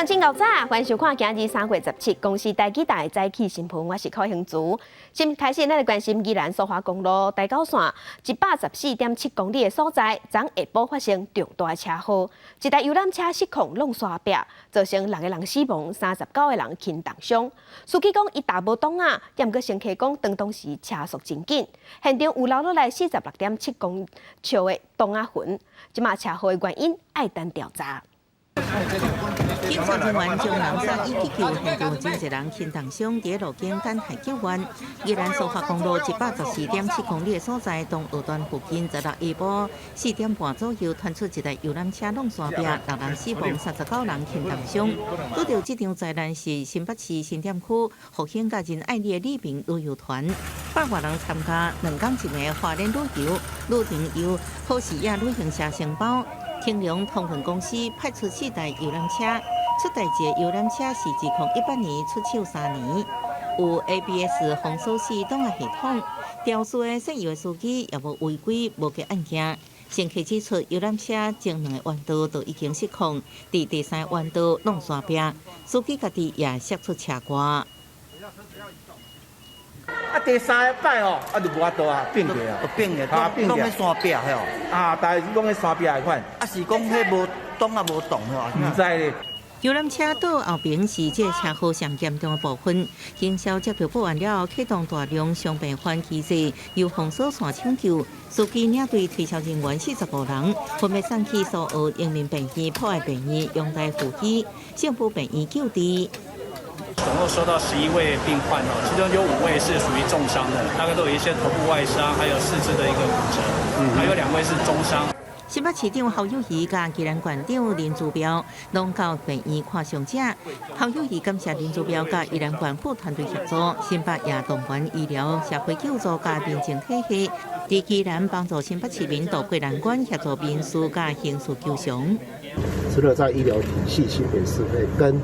向真𠢕早，歡迎收看今日3月17公視台語台早起新聞，我是柯興竹。先開始，咱來關心宜蘭蘇花公路台九線114.7公里的所在，昨下晡發生重大車禍，一台遊覽車失控挵山壁，造成六個人死亡，39個人輕重傷。司機講伊踏無擋仔，毋過乘客講當時車速真緊，現場有留落來46.7公尺的擋仔痕。這馬車禍的原因愛等調查。警察人員將人送醫急救，現場真濟人輕重傷，佇路肩等待救援。宜蘭蘇花公路114.7公里的所在，東澳段附近，十六下晡4點半左右，傳出一台遊覽車挵山壁，六人死亡，39人輕重傷。拄著這場災難是新北市新店區復興佮仁愛里的里民旅遊團，百外人參加2工一暝花蓮旅遊，旅程由好視野旅行社承包。興隆通運公司派出四台遊覽車，出代誌的遊覽車是2018年出廠3年，有 ABS 防鎖死擋仔系統，肇事的姓游的司機也無違規無結案件。乘客指出，遊覽車前兩个彎道就已經失控，佇第三個彎道挵山壁，司機家己也摔出車外。啊，第三擺吼，啊就無法度啊，變去啊，變去，攏咧山壁吼。啊，大概攏咧山壁的款。啊，是講彼無擋仔無動吼？毋知咧。遊覽車倒後爿是這個車禍上嚴重的部分。警消接到報案了後，啟動大量傷病患機制，由封鎖線搶救。司機領隊推銷人員45人，分別送去蘇澳榮民病院、博愛病院、陽台附醫、聖母病院救治。總共收到11位病患哦，其中有5位是屬於重傷的，大概都有一些頭部外傷，還有四肢的一個骨折，還有2位是中傷。新北市長侯友宜佮宜蘭縣長林姿妙攏到病院看傷者。侯友宜感謝林姿妙佮宜蘭縣府團隊協助，新北也動員醫療、社會救助佮民政體系，佇宜蘭幫助新北市民渡過難關，協助民事佮刑事求償。除了在醫療體系，新北市會跟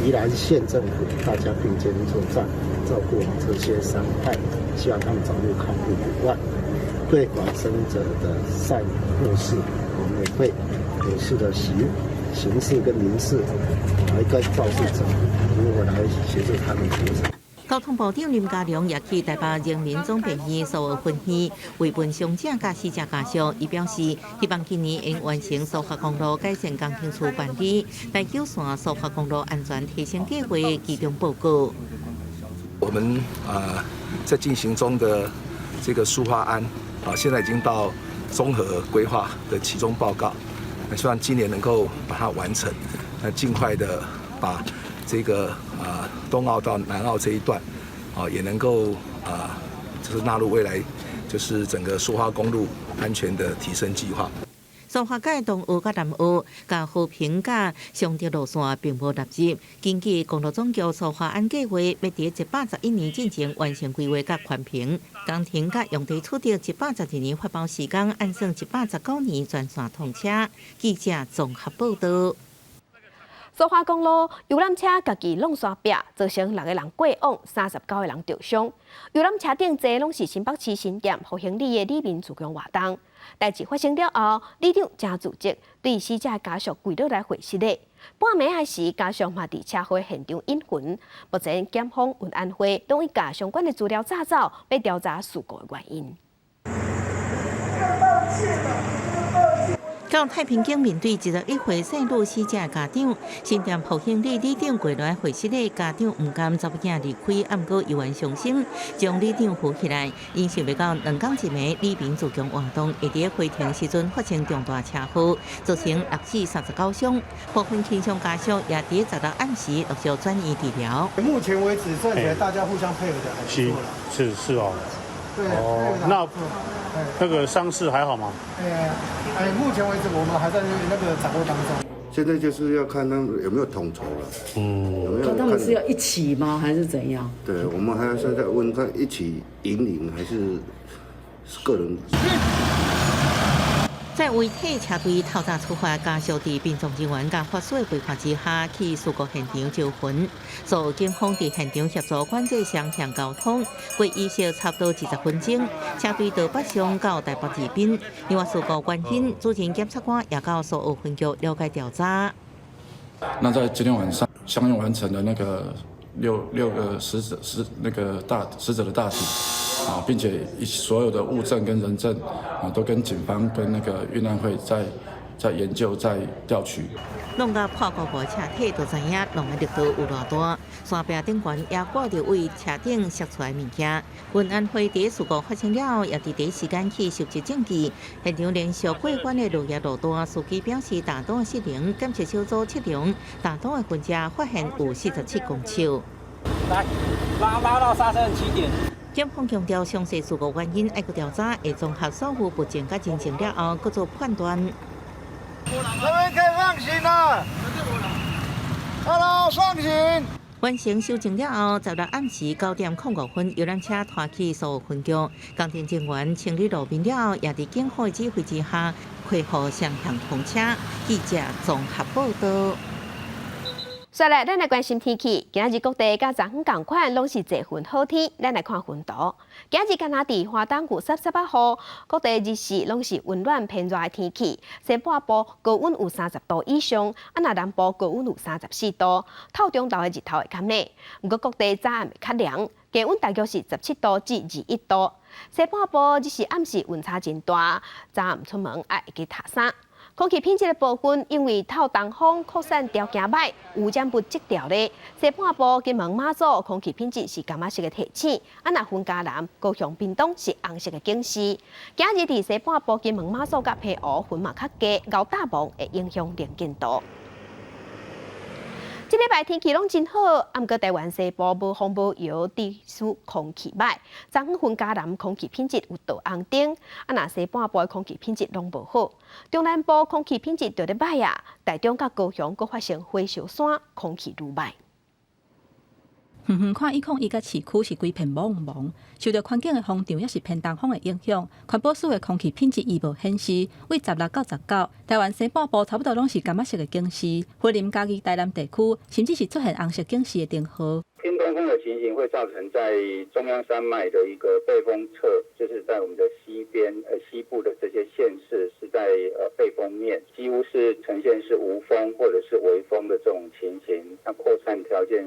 宜蘭縣政府大家並肩作戰，照顧好這些傷患，希望他們早日康復以外，對往生者的善後事，我們也會有事的刑事跟民事來跟肇事者如何來協助他們求償。交通部長林佳龍也去台北榮民總病院蘇澳分院慰問傷者佮死者家屬，伊表示希望今年會完成蘇花公路改善工程處辦理台九線蘇花公路安全提升計劃期中報告。我們啊在進行中的這個蘇花安啊，現在已經到綜合規劃的期中報告，那希望今年能夠把它完成，那盡快的把這個啊東澳到南澳這一段啊，也能夠啊，就是納入未來就是整個蘇花公路安全的提升計劃。蘇花改東澳佮南澳，佮和平佮尚德路線並無納入。根據公路總局蘇花安計劃，欲佇111年進前完成規劃佮環評，工程佮用地取得112年發包時間，按算119年全線通車。記者綜合報道。蘇花公路遊覽車家己挵山壁，造成六個人過往，39個人著傷。遊覽車頂坐攏是新北市新店復興里的里民自強活動。代誌發生了後，里長誠自責，對死者家屬跪落來回失禮。半暝仔時，家屬嘛佇車禍現場引魂。目前檢方、運安會攏已共相關的資料查走，欲調查事故的原因。抱歉了。到太平間面對21歲細女死者家長，新店復興里里長跪落來回失禮，家長毋甘查某囝離開，毋過猶原傷心，將里長扶起來。𪜶想袂到2工一暝，里民自強活動會佇回程時陣發生重大車禍，造成六死39傷，部分輕傷家屬也佇16暗時陸續轉院治療。目前為止，算起來大家互相配合的還不錯啦。是是哦。對，哦，那個傷勢還好嗎？哎，目前為止我們還在那個掌握當中。現在就是要看他們有沒有統籌了。有沒有？他們是要一起嗎？還是怎樣？對，我們還要現在問他一起引領還是個人。在遺體車隊透早出發，家屬佇殯葬人員佮法師的陪伴之下，去事故現場招魂。所有警方佇現場協助管制雙向交通，過儀式差不多20分鐘，車隊就北上到台北治殯。另外事故原因，主任檢察官也到蘇澳分局了解調查。那在今天晚上，相應完成了那個六個死者死那個大死者的大體啊，並且所有的物證跟人證啊，都跟警方跟那個運安會在研究在調取。弄到破五個車體就知影浪的力度有偌大，山壁頂懸也掛著對車頂摔出來物件。運安會佇事故發生了後，也佇第一時間去收集證據。現場連續過關的落葉路段，司機表示大擋失靈，檢測小組測量大擋的分車發現有47公尺。來，拉到剎車的起點。檢方強調，詳細事故原因愛閣調查，會綜合所有物證佮真證了後，閣做判斷。這邊可以放行啦，Hello，放行。完成修正了後，16暗時9點05分，遊覽車拖去蘇澳分局，工程人員清理路面了後，也佇警方指揮之下，恢復雙向通車。記者綜合報道。再來，咱來關心天氣。今仔日各地佮昨昏仝款，攏是濟雲好天。咱來看雲圖。今仔日敢若佇花東有濕濕仔雨，各地日時攏是溫暖偏熱的天氣。西半部高溫有30度以上，啊若南部高溫有34度。透中晝的日頭會較猛。毋過各地早暗會較涼，低溫大約是17度至21度。西半部日時暗時溫差真大，早暗出門愛會記疊衫。空氣品質的部分，因為透東風擴散條件䆀，污染物積掉咧。西半部金門馬祖空氣品質是柑仔色的提醒，啊若雲嘉南、高雄、屏東是紅色的警示。今日佇西半部金門馬祖佮澎湖雲嘛較低，𠢕大霧會影響能見度。這禮拜天氣攏真好，毋過台灣西部無風無搖，致使空氣䆀。昨昏雲嘉南空氣品質有到紅燈，啊若西半部的空氣品質攏無好。中南部空氣品質就咧䆀啊，台中佮高雄閣發生火燒山，空氣愈䆀。遠遠看101佮市區是規片茫茫，受著環境的風場抑是偏東風的影響，環保署的空氣品質預報顯示，對16到19，台灣西半部差不多攏是柑仔色的警示，雲林、嘉義、台南地區甚至是出現紅色警示的燈號。偏東風的情形會造成在中央山脈的一個背風側，就是在我們的西邊西部的這些縣市是在背風面，幾乎是呈現是無風或者是微風的這種情形，那擴散條件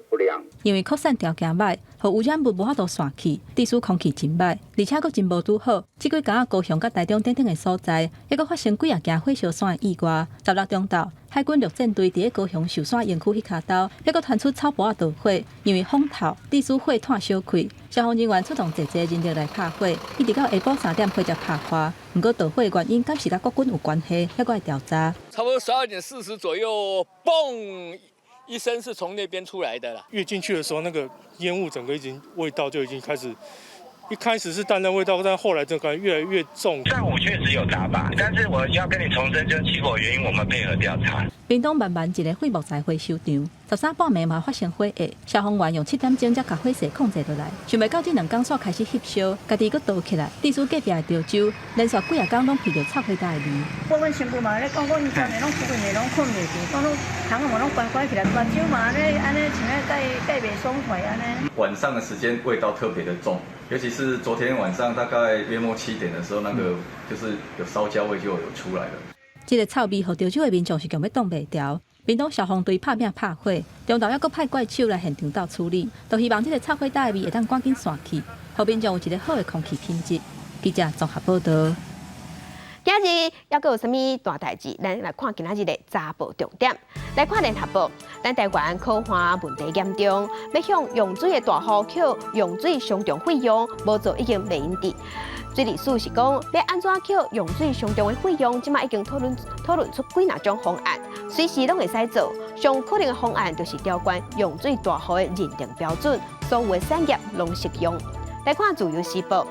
不良。因為擴散條件䆀，予污染物無法度散去，致使空氣真䆀，而且閣真無拄好。這幾工高雄佮台中等等的所在，猶閣發生幾仔件火燒山的意外。16中晝，海軍陸戰隊佇咧高雄壽山營區彼跤兜，猶閣傳出草埔仔著火，因為風透，致使火湠小開。消防人員出動濟濟人力來拍火，一直到下晡3點火才拍破。毋過著火原因敢是佮國軍有關係，猶閣愛調查。差不多12點40左右，嘣一聲是從那邊出來的啦。越進去的時候，那個煙霧整個已經味道就已經開始，一開始是淡淡味道，但後來就感覺越來越重。上午確實有打靶，但是我要跟你重申，就是起火原因，我們配合調查。屏東萬巒一個廢木材回收場，13半暝嘛發生火災，消防員用7點鐘才共火勢控制落來。想袂到這兩工煞開始翕燒，家己閣著起來，致使隔壁的潮州連續幾仔工攏聞著臭火焦的味。我阮新婦嘛咧講，講𪜶昨暝攏出去，攏睏袂著，講攏窗仔門攏關關起來，目睭嘛按呢按呢像咧蓋蓋袂爽快按呢。晚上的時間味道特別的重，尤其是昨天晚上大概約莫7點的時候，那個就是有燒焦味就有出來了。這个臭味，予潮州的民眾是強欲擋袂牢。屏東消防隊拍拚拍火，中晝猶閣派怪手來現場鬥處理，都希望這个臭火焦的味會當趕緊散去，予民眾有一个好的空氣品質。記者綜合報道。今日猶閣有啥物大代誌？咱來看今仔日的早報重點。來看聯合報，咱台灣苦旱問題嚴重，欲向用水的大戶扣用水雙重費用，無做已經袂用得。水利署是講，欲按怎扣用水雙重的費用，這馬已經討論出幾若種方案，隨時攏會使做。上可能的方案就是調懸用水大戶的認定標準，所有的產業攏適用。來看自由時報，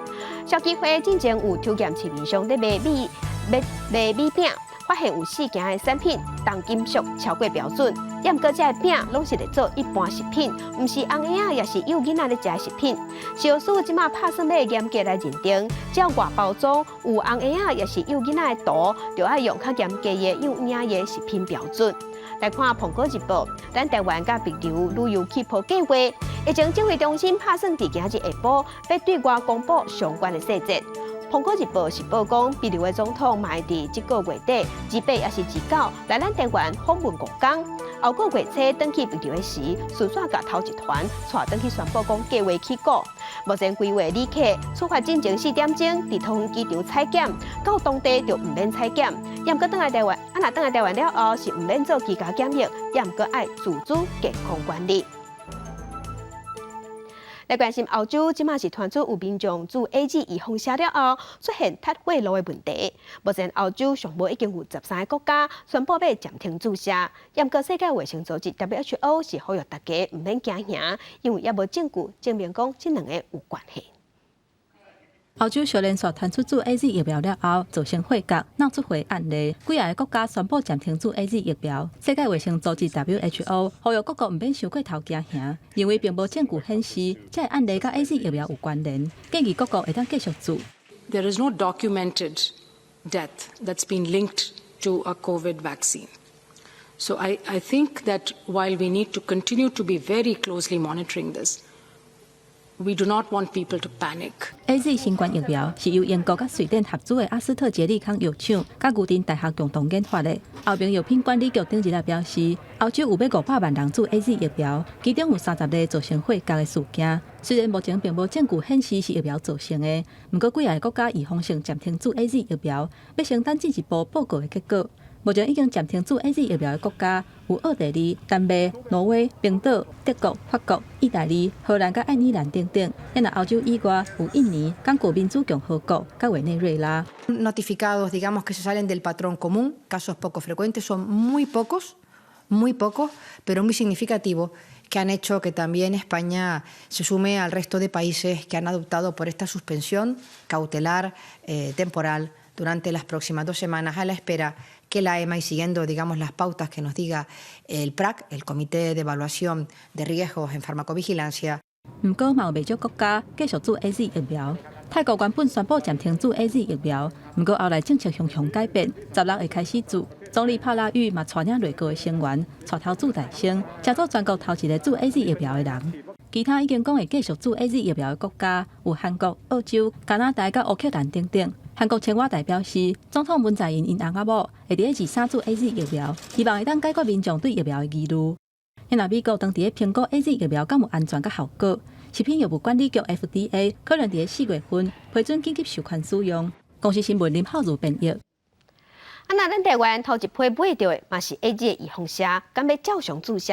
消基會進前有抽驗市面上咧賣米、賣米餅，發現有四件的產品重金屬超過標準。毋過這个餅攏是咧做一般食品，毋是尪仔抑是幼囡仔咧食的食品。食藥署這馬拍算欲嚴格來認定，只要外包裝有尪仔抑是幼囡仔的圖，就愛用較嚴格的幼嬰的食品標準。來看《蘋果日報》，咱台灣佮帛琉旅遊氣泡計劃，疫情指揮中心拍算佇今仔日下晡，欲對外公布相關的細節。蘋果日報是報講，秘魯的總統嘛會佇這個月底，28抑是29來咱台灣訪問五工。後個月初轉去秘魯的時，事先共頭一團帶轉去宣布講計劃起鼓。目前規劃旅客出發進前4點鐘佇桃園機場採檢，到當地就毋免採檢。猶閣轉來台灣，啊若轉來台灣了後是毋免做居家檢疫，猶閣愛自主健康管理。來關心歐洲，這馬是傳出有民眾注 AZ 預防射了後出現脫血路的問題。目前歐洲上無已經有13個國家宣布欲暫停注射。毋過世界衛生組織 WHO 是呼籲大家毋免驚惶，因為猶無證據證明講這兩個有關係。歐洲小連續傳出注 AZ 疫苗了後造成血結、腦出血案例，幾仔个國家宣布暫停注 AZ 疫苗。世界衛生組織 WHO 呼籲各國毋免傷過頭驚惶，認為並無證據顯示這个案例佮 AZ 疫苗有關聯，建議各國會當繼續注。 There is no documented death that's been linked to a COVID vaccine. So I think that while we need to continue to be very closely monitoring this, we do not want people to panic. AZ 新冠疫苗是由英國佮瑞典合資的阿斯特捷利康藥廠佮牛津大學共同研發的。歐盟藥品管理局頂日仔表示，歐洲有欲500萬人注 AZ 疫苗，其中有30例造成血結的事件。雖然目前並無證據顯示是疫苗造成的，毋過幾个國家預防性暫停注 AZ 疫苗，欲先等進一步報告的結果。目前已經暫停注 AZ 疫苗的國家有奧地利、丹麥、挪威、冰島、德國、法國、意大利、荷蘭佮愛爾蘭等等。若歐洲以外有印尼、剛果民主共和國佮委內瑞拉。 Notificados, digamos que se salen del patrón común, casos poco frecuentes, son muy pocos, muy pocos, pero muy significativos, que han hecho que también España se sume al resto de países que han adoptado por esta suspensión cautelar temporal durante las próximas 2 semanas a la espera que la EMA y siguiendo, digamos, las pautas que nos diga el PRAC, el Comité de Evaluación de Riesgos en Farmacovigilancia. 毋過嘛有袂少國家繼續注 AZ 疫苗。泰國原本宣布暫停注 AZ 疫苗，毋過後來政策雄雄改變，16會開始注。總理帕拉育嘛帶領內閣的成員，帶頭注大先，成做全國頭一个注 AZ 疫苗的人。其他已經講會繼續注 AZ 疫苗的國家有韓國、澳洲、加拿大佮烏克蘭等等。韓國青瓦台表示，總統文在寅𪜶翁仔某會佇咧23注 AZ 疫苗，希望會當解決民眾對疫苗的疑慮。若美國當佇咧評估 AZ 疫苗敢有安全佮效果，食品藥物管理局 FDA 可能佇咧4月份批准緊急授權使用。公視新聞林浩如編譯。啊，若咱台灣頭一批買著的嘛是 AZ 的預防射，敢欲照常注射？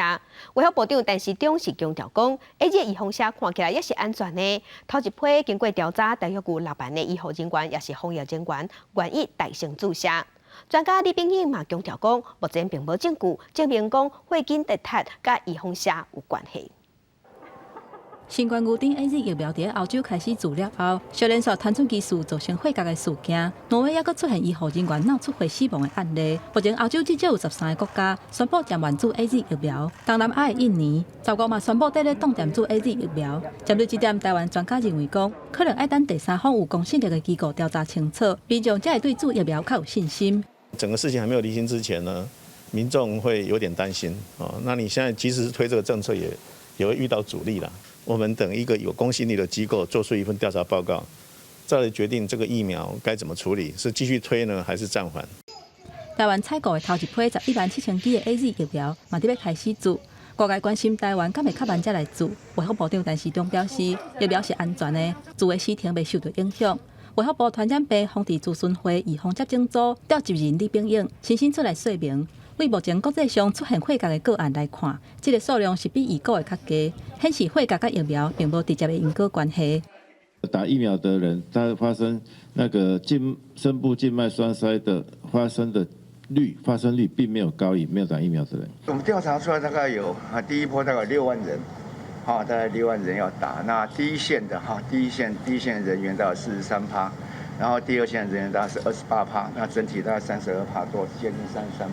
衛福部長陳時中是強調講，AZ 的預防射看起來也是安全的。頭一批經過調查，大約有6萬的醫護人員，抑是防疫人員願意代先注射。專家李炳英嘛強調講，目前並無證據證明講血筋跌脫佮預防射有關係。新冠牛津 AZ 疫苗佇歐洲開始注了後，小連續傳出疑似造成血結的事件，挪威猶閣出現醫護人員腦出血死亡的案例。目前歐洲至少有13個國家宣布暫緩注 AZ 疫苗，東南亞的印尼、十五嘛宣布佇咧凍點注 AZ 疫苗。針對這點，台灣專家認為講，可能愛等第三方有公信力的機構調查清楚，民眾才會對注疫苗較有信心。整個事情還沒有釐清之前呢，民眾會有點擔心哦。那你現在即使是推這個政策也會遇到阻力啦。我們等一個有公信力的機構做出一份調查報告，再來決定這個疫苗該怎麼處理，是繼續推呢，還是暫緩？台灣採購的頭一批117,000劑的 AZ 疫苗，嘛佇欲開始注。外界關心台灣敢會較慢才來注，衛福部長陳時中表示，疫苗是安全的，注的時程袂受著影響。衛福部傳染病防治諮詢會預防接種組召集人李炳勇親身出來說明。對目前國際上出現血結的個案來看，這个數量是比預估的較低，顯示血結佮疫苗並無直接的因果關係。打疫苗的人，他發生那個深部靜脈栓塞的發生的率，發生率並沒有高於沒有打疫苗的人。我們調查出來大概有啊，第一波大概6萬人，哈，大概6萬人要打。那第一線的哈，第一線人員大概43%，然後第二線人員大概是28%，那整體大概32%多，接近33%。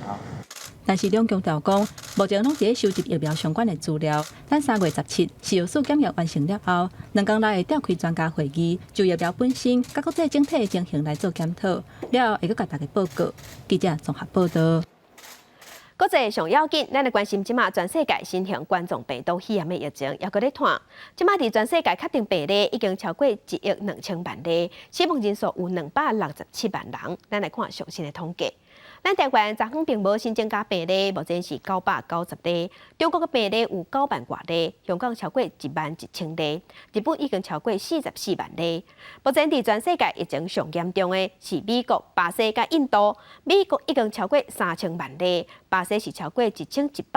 陳時中強調講，目前攏佇咧收集疫苗相關的資料，等3月17食藥署檢驗完成了後，2工內會召開專家會議，就疫苗本身佮國際整體的情形來做檢討，了後會閣共大家報告。記者綜合報導。國際上要緊，咱來關心這馬全世界新型冠狀病毒肺炎的疫情，猶閣咧湠。這馬佇全世界確診病例已經超過1億2000萬例，死亡人數有267萬人。咱來看上新的統計。咱台灣昨昏並無新增加病例，目前是990例。中國的病例有9萬外例，香港超過1萬1000例，日本已經超過44萬例。目前佇全世界疫情上嚴重的是美國、巴西佮印度。美國已經超過3000萬例，巴西是超過1160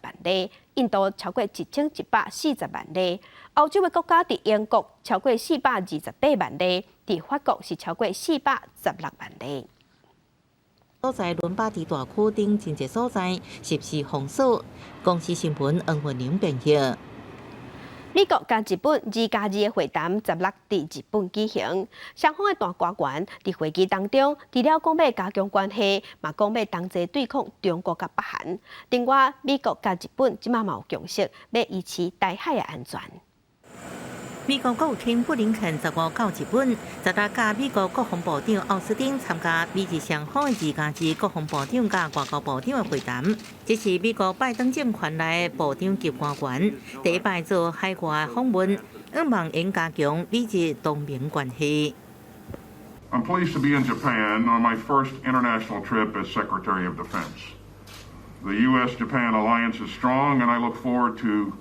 萬例，印度超過1140萬例。歐洲的國家佇英國超過428萬例，佇法國是超過416萬例。所在倫巴第大區等真濟所在實施封鎖。公視新聞黃文玲編譯。美國佮日本2加2的會談十六佇日本舉行，雙方的大官員佇會議當中，除了講欲加強關係，嘛講欲同齊對抗中國佮北韓。另外，美國佮日本這馬嘛有共識，欲維持台海的安全。美國國務卿布林肯15到日本，十六佮美國國防部長奧斯汀參加美日雙方的2加2國防部長佮外交部長的會談。這是美國拜登政權內部長級官員第一擺做海外訪問，向望會加強美日同盟關係。 I'm pleased to be in Japan on my first international trip as Secretary of Defense. The U.S.-Japan alliance is strong, and I look forward to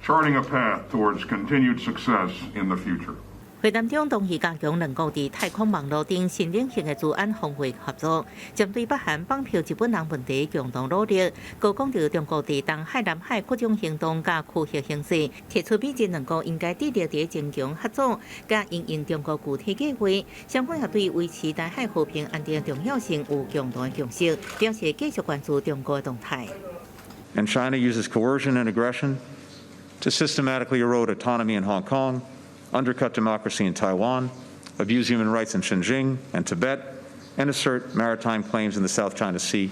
charting a path towards continued success in the future. 會談中同意加強兩國佇太空網路等新領域的資安防衛合作，針對北韓綁票日本人問題共同努力。閣講著中國佇東海、南海擴張行動佮區域形勢，提出美日兩國應該致力佇增強合作，佮因應中國具體計劃。雙方也對維持台海和平安定的重要性有共同的共識，表示繼續關注中國的動態。 And China uses coercion and aggression to systematically erode autonomy in Hong Kong, undercut democracy in Taiwan, abuse human rights in Xinjiang and Tibet, and assert maritime claims in the South China Sea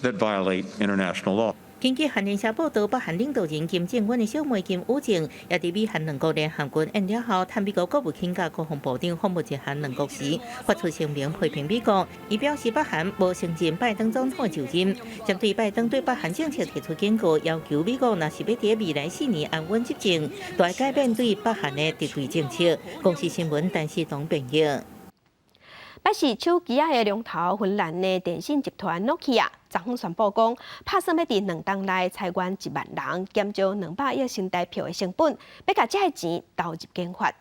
that violate international law. 根據韓聯社報道，北韓領導人金正恩的小妹金與正，也佇美韓兩國聯合軍演了後，探美國國務卿佮國防部長訪問日韓兩國時，發出聲明批評美國。伊表示北韓無承認拜登總統的就任，針對拜登對北韓政策提出警告，要求美國若是欲佇未來4年安穩執政，就愛改變對北韓的敵對政策。公視新聞陳世東編譯。彼是手機仔的龍頭芬蘭的電信集團諾基亞，昨昏宣布講，拍算欲佇2冬內裁員1萬人，減少200億新台票的成本，欲共這个錢投入研發。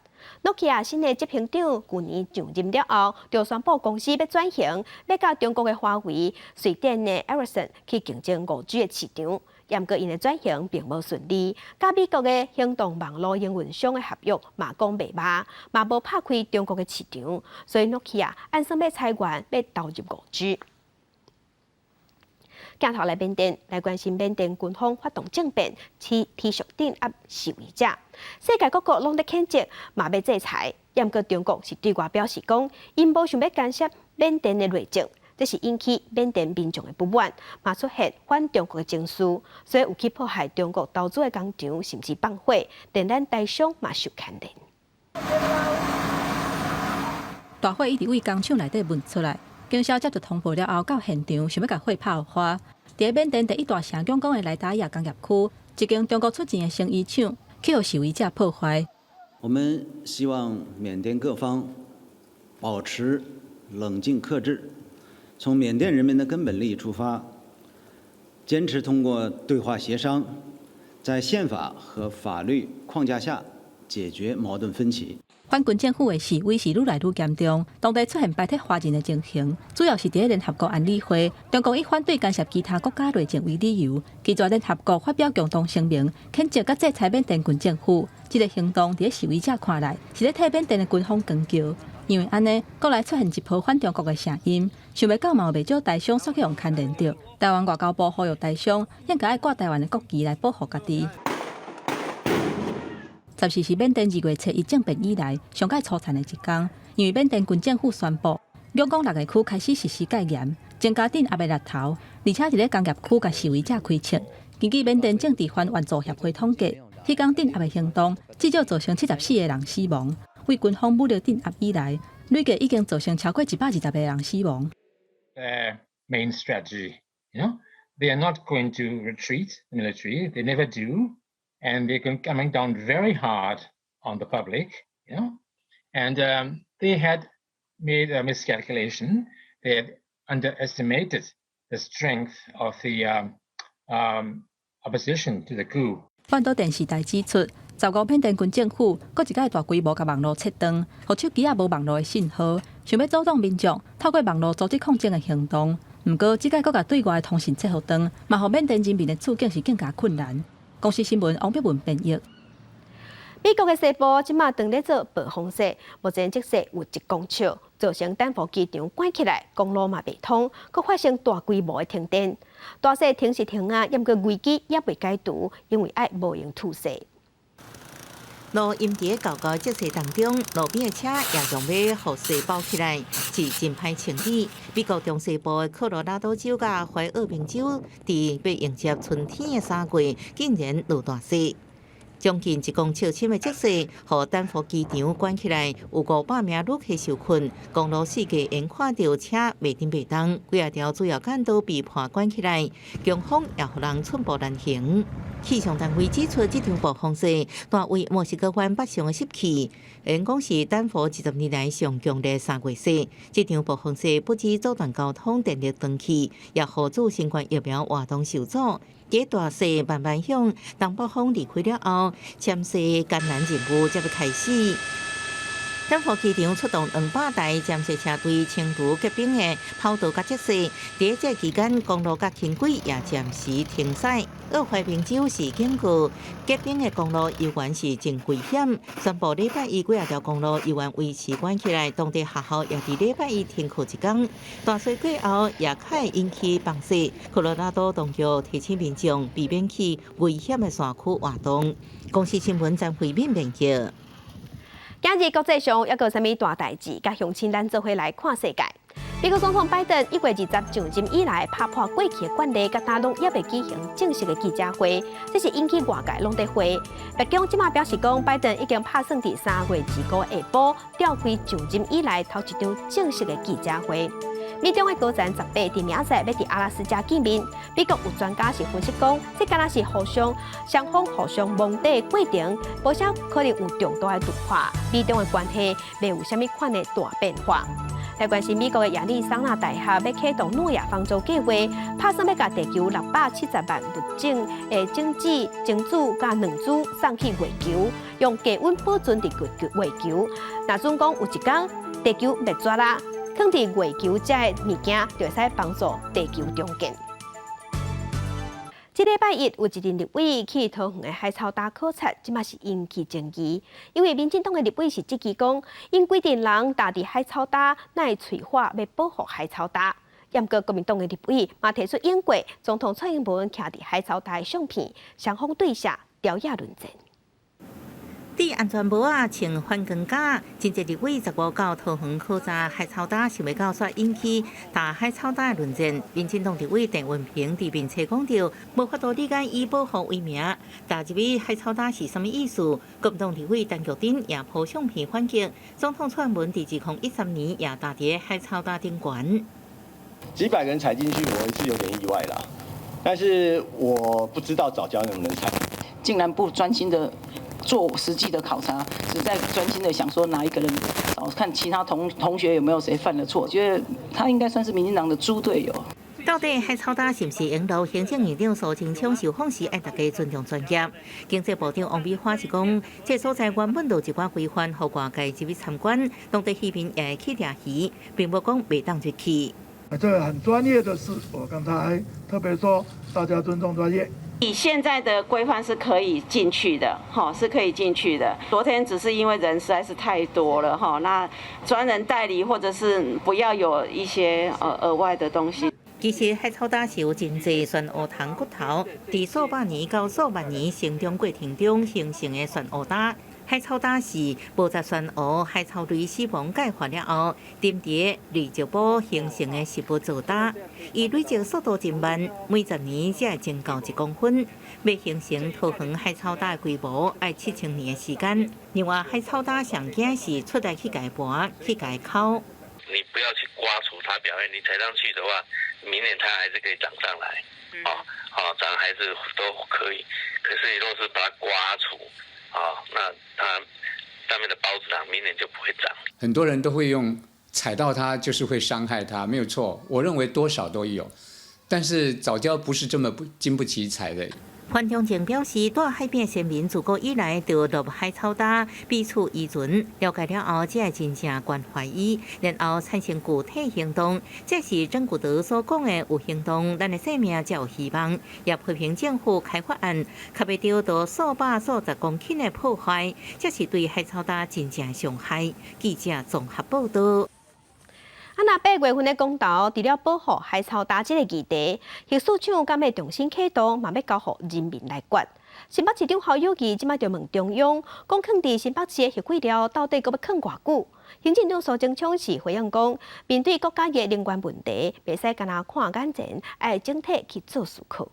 諾基亞新的執行長舊年上任了後，就宣布公司欲轉型，欲佮中國的華為、瑞典的埃克森去競爭5G 的市場。毋過𪜶的轉型並無順利，佮美國的行動網路營運商的合約嘛講袂歹，嘛無拍開中國的市場，所以諾基亞按算欲裁員，欲投入5G。鏡頭來緬甸，來關心緬甸軍方發動政變，持續鎮壓示威者。世界各國攏咧譴責，嘛欲制裁。毋過中國是對外表示講，𪜶無想欲干涉緬甸的內政。這是引起緬甸民眾的不滿，嘛出現反中國的情緒，所以有去破壞中國投資的工廠，甚至放火，連咱台商嘛受牽連。大火一直對工廠內底冒出來，警消接到通報了後，到現場想欲共火拍花。佇緬甸第一大城仰光的萊達亞工業區，一間中國出錢的成衣廠，去予示威者破壞。我們希望緬甸各方保持冷靜克制。從緬甸人民的根本利益出發，堅持通過對話協商，在憲法和法律框架下解決矛盾分歧。反軍政府的示威是愈來愈嚴重，當地出現排擠華人的情形，主要是佇聯合國安理會，中國以反對干涉其他國家內政為理由，拒絕聯合國發表共同聲明，譴責佮制裁緬甸軍政府。這個行動佇示威者看來，是咧替緬甸的軍方扛轎。因為按呢，國內出現一波反中國的聲音，想袂到嘛有袂少台商煞去予牽連著。台灣外交部呼籲台商應該愛掛台灣的國旗來保護家己。14是緬甸2月7日政變以來上蓋粗殘的一天，因為緬甸軍政府宣布，仰光6個區開始實施戒嚴，增加鎮壓的力頭，而且佇咧工業區共示威者開槍。根據緬甸政治犯援助協會統計，彼工鎮壓的行動至少造成74個人死亡。對軍方武力鎮壓以來，累計已經造成超過120個人死亡。 Main strategy, They are not going to retreat, the military. They never do. And they're coming down very hard on the public. And they had made a miscalculation. They had underestimated the strength of the opposition to the coup. 半島電視台指出，15緬甸軍政府閣一擺大規模共網路切斷，予手機仔無網路的信號，想欲阻擋民眾透過網路組織抗爭的行動。毋過，這擺閣共對外通訊切予斷，嘛予緬甸人民的處境是更加困難。公視新聞王碧文編譯。美國的西部這馬正咧做暴風雪，目前積雪有1公尺，造成丹佛機場關起來，公路嘛袂通，閣發生大規模的停電。大雪停是停啊，毋過危機猶未解除，因為愛無閒吐雪。路陰佇厚厚積雪當中，路邊的車也用欲予雪包起來，是真歹清理。美國中西部的科羅拉多州佮懷俄明州，佇欲迎接春天的3月，竟然落大雪。將近1公尺深的積雪，予丹佛機場關起來，有500名旅客受困。公路四界眼看著車袂振袂動，幾仔條主要幹道被迫關起來，強風也予人寸步難行。氣象單位指出，這場暴風雪帶位墨西哥灣北上的濕氣，𪜶講是丹佛20年來上強烈3月雪。這場暴風雪不止阻斷交通、電力斷去，也予注新冠疫苗活動受阻。這大雪慢慢向東北風離開了後，潛雪艱難任務才欲開始。丹佛機場出動200台潛雪車隊清除結冰的跑道佮積雪。佇這期間，公路佮輕軌也暫時停駛。俄懷明州是警告，結冰的公路猶原是真危險。宣布禮拜一幾仔條公路猶原維持關起來，當地學校也佇禮拜一停課一工。大雪過後也較會引起崩雪。科羅拉多當局提醒民眾避免去危險的山區活動。公視新聞張惠敏編輯。今日國際上猶閣有啥物大代誌？佮鄉親咱做伙來看世界。美國總統拜登1月20上任以來，拍破過去的慣例，佮今攏猶未舉行正式的記者會，這是引起外界攏佇話。白宮這馬表示講，拜登已經拍算佇3月25下晡召開上任以來頭一場正式的記者會。美中的高層18佇明仔載欲佇阿拉斯加見面，美國有專家是分析講，這敢若是互相雙方互相摸底的過程，無啥可能有重大的突破，美中的關係袂有啥物款的大變化。來關心美國的亞利桑那大學欲啟動諾亞方舟計劃，拍算欲共地球670萬物種的種子、精子佮卵子送去月球，用低溫保存佇月球。若準講有一工地球滅絕啦，囥佇月球遮的物件就會使幫助地球重建。這禮拜一有一陣立委去桃園的海草礁考察，這馬是引起爭議。因為民進黨的立委是質疑講，𪜶規陣人踏佇海草礁，哪會催化欲保護海草礁？毋過國民黨的立委嘛提出影過總統蔡英文徛佇海草礁的相片，雙方對下朝野論戰。戴安全帽仔，穿反光甲，真濟立委15到桃園考察海草礁，想袂到煞引起踏海草礁的論戰。民進黨立委鄭運鵬佇面冊講著，無法度理解以保護為名，踏入去海草礁是啥物意思？國民黨立委陳菊貞也 po 相片反擊，總統蔡英文佇2013年也踏佇海草礁頂懸。幾百個人踩進去，我是有點意外啦。但是我不知道藻礁能不能踩。竟然不專心的做實際的考察，只在專心的想說哪一個人，看其他同學有沒有誰犯了錯，覺得他應該算是民進黨的豬隊友。到底海草礁是毋是沿路？行政院長蘇貞昌受訪時，愛大家尊重專業。經濟部長王美花是講，這所在原本就有一寡規範，予外界入去參觀，當地漁民也會去掠魚，並無講袂當入去。這個很專業的事，我剛才特別說，大家尊重專業。以現在的規範是可以進去的，哈，是可以進去的。昨天只是因為人實在是太多了，哈，那專人代理或者是不要有一些額外的東西。其實海草礁是有真濟玄烏蟲骨頭，佇數百年到數萬年成長過程中形成的玄烏礁。海草礁是無雜玄烏海草類死亡鈣化了後，沉佇累積簿形成的食物造礁。伊累積速度真慢，每10年才會增高1公分。欲形成桃園海草礁的規模，愛7000年的時間。另外，海草礁上驚是出來去共盤，去共剾。你不要去刮除它表面，你踩上去的話，明年它還是可以長上來，哦，哦，長還是都可以。可是你若是把它刮除，啊，那它上面的孢子囊明年就不會長。很多人都會用踩到它就是會傷害它，沒有錯。我認為多少都有，但是藻礁不是這麼不經不起踩的。范長江表示，蹛海邊先民自古以來就落海草礁，彼此依存。了解了後，才會真正關懷伊，然後產生具體行動。這是曾古德所講的有行動，咱的生命才有希望。也批評政府開發案，較袂著到數百數十公頃的破壞，這是對海草礁真正傷害。記者綜合報道。啊，若8月份的公投，除了保護海草礁這個議題，核四廠敢欲重新啟動，嘛欲交予人民來決。新北市長侯友宜這擺就問中央，講囥佇新北市的核廢料到底閣欲囥偌久？行政長蘇貞昌是回應講，面對國家的能源問題，袂使干焦看眼前，愛整體去做思考。